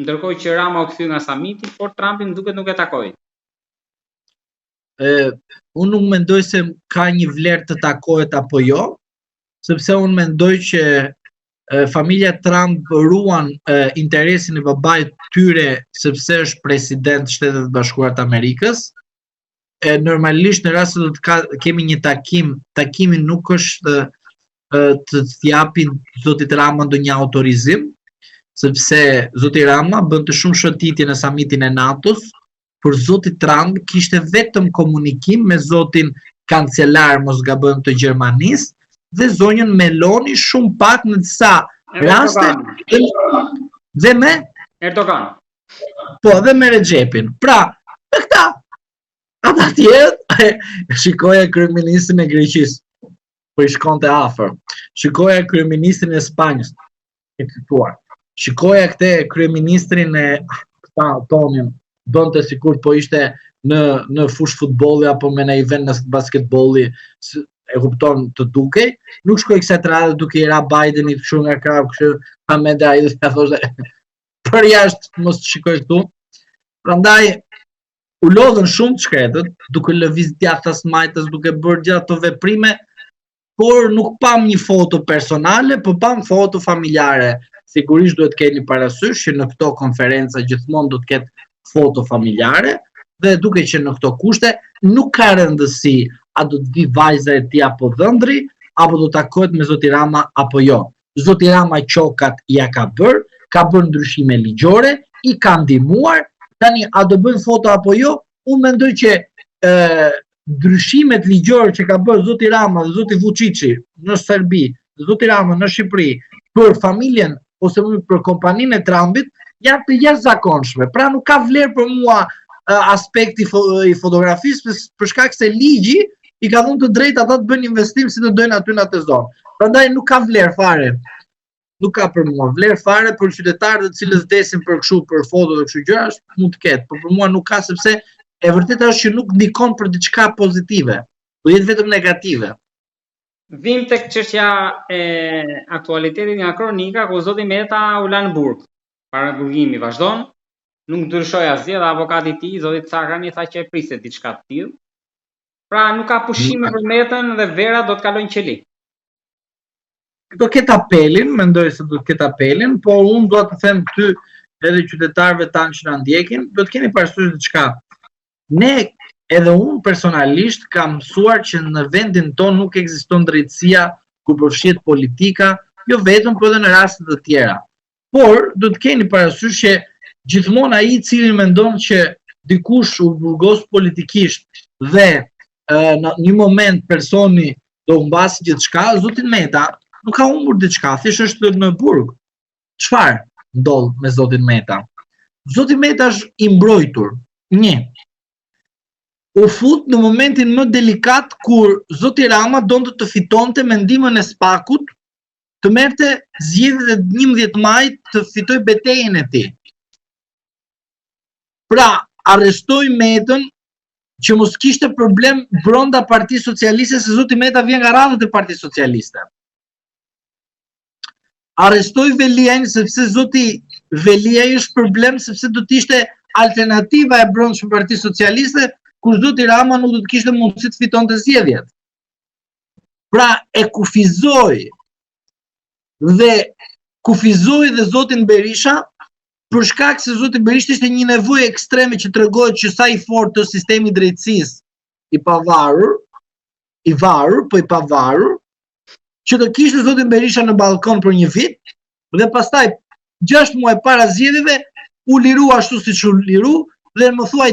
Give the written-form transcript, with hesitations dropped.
Ndërkohë që Rama u kthye nga samiti, por Trumpin duket nuk e takoi. E, unë nuk mendoj se ka një vlerë të takohet apo jo, sepse unë mendoj që e, familja Trump ruan e, interesin e babait tyre sepse është president Shteteve të Bashkuara të Amerikës. E, normalisht në rast se do të ka, kemi një takim, takimi nuk është e, të të japin zotit Rama ndonjë autorizim, sepse zoti Rama bënte shumë shëtitje në samitin e NATO-s, por zoti Trump kishte vetëm komunikim me zotin kancelar mos gabojmë të Gjermanisë dhe zonjën Meloni shumë pak në disa raste dhe, dhe me Erdogan. Po, dhe me Rexhepin. Pra, me këta, ata tjerët, shikoja kryeministrin e Greqisë, po i shkonte afër. Shikoja kryeministrin e Spanjës, e cituar. Shikoja këtë kryeministrin e këta tonin, bënte sikur po ishte në në fushë futbolli apo me në event në basketbolli, e kupton të dukej, nuk shkoi kësaj radhe duke i ra Bidenit kështu nga krahu, kështu pa mendë ai do të thoshte për jashtë mos të shikoj këtu. Prandaj u lodhën shumë të shkretët, duke lëviz djathtas majtas, duke bërë gjithë ato veprime, por nuk pam një foto personale, po pam foto familjare. Sigurisht duhet keni parasysh që në këto konferenca gjithmonë do të ketë foto familjare dhe duke qenë në këto kushte nuk ka rëndësi a do të vi vajza e tij apo dhëndri, apo do takohet me zoti Rama apo jo. Zoti Rama qokat ja ka bërë, ka bërë ndryshime ligjore, i ka ndihmuar, tani a do bëjnë foto apo jo, unë mendoj që e, ndryshimet ligjore që ka bërë zoti Rama dhe zoti Vuçiçi në Serbi, dhe zoti Rama në Shqipëri për familjen ose më për kompaninë e Trumpit janë të jashtëzakonshme. Pra nuk ka vlerë për mua aspekti i fotografisë për shkak se ligji i ka dhënë të drejtë ata të bëjnë investim si të dojnë aty në atë zonë. Prandaj nuk ka vlerë fare. Nuk ka për mua vlerë fare për qytetarët të cilët vdesin për kështu për foto dhe kështu gjërash, mund të ketë, por për mua nuk ka sepse e vërteta është që nuk ndikon për diçka pozitive, do jetë vetëm negative. Vim tek çështja e aktualitetit nga kronika ku zoti Meta u la në burg. Paraburgimi vazhdon, nuk ndryshoi asgjë dhe avokati i tij, zoti Cakrani tha që e priste diçka të tillë. Pra nuk ka pushime për Metën dhe vera do të kalojnë qeli. Do ketë apelin, mendoj se do të ketë apelin, por unë dua të them ty edhe qytetarëve tanë që na ndjekin, do të keni parasysh diçka. Ne edhe unë personalisht kam mësuar që në vendin tonë nuk ekziston drejtësia ku përfshihet politika, jo vetëm, por edhe në raste të tjera. Por do të keni parasysh që gjithmonë ai i cili mendon që dikush u burgos politikisht dhe e, në një moment personi do humbasë gjithçka, zoti Meta nuk ka humbur diçka, thjesht është në burg. Çfarë ndodh me zotin Meta? Zoti Meta është i mbrojtur. Një. U fut në momentin më delikat kur zoti Rama donte të fitonte me ndihmën e SPAK-ut të merrte zgjedhjet e 11 majit të fitojë betejën e tij. Pra, arrestoi Metën që mos kishte problem brenda Partisë Socialiste se zoti Meta vjen nga radhët e Partisë Socialiste. Arrestoi Veliajn sepse zoti Veliaj është problem sepse do të ishte alternativa e brendshme e Partisë Socialiste kur zoti Rama nuk do të kishte mundësi të fitonte zgjedhjet. Pra e kufizoi dhe kufizoi dhe zotin Berisha për shkak se zoti Berisha ishte një nevojë ekstreme që tregohet që sa i fortë është sistemi i drejtësisë i pavarur, i varur, po i pavarur, që të kishte zotin Berisha në ballkon për një vit dhe pastaj 6 muaj para zgjedhjeve u liru ashtu siç u liru dhe më thuaj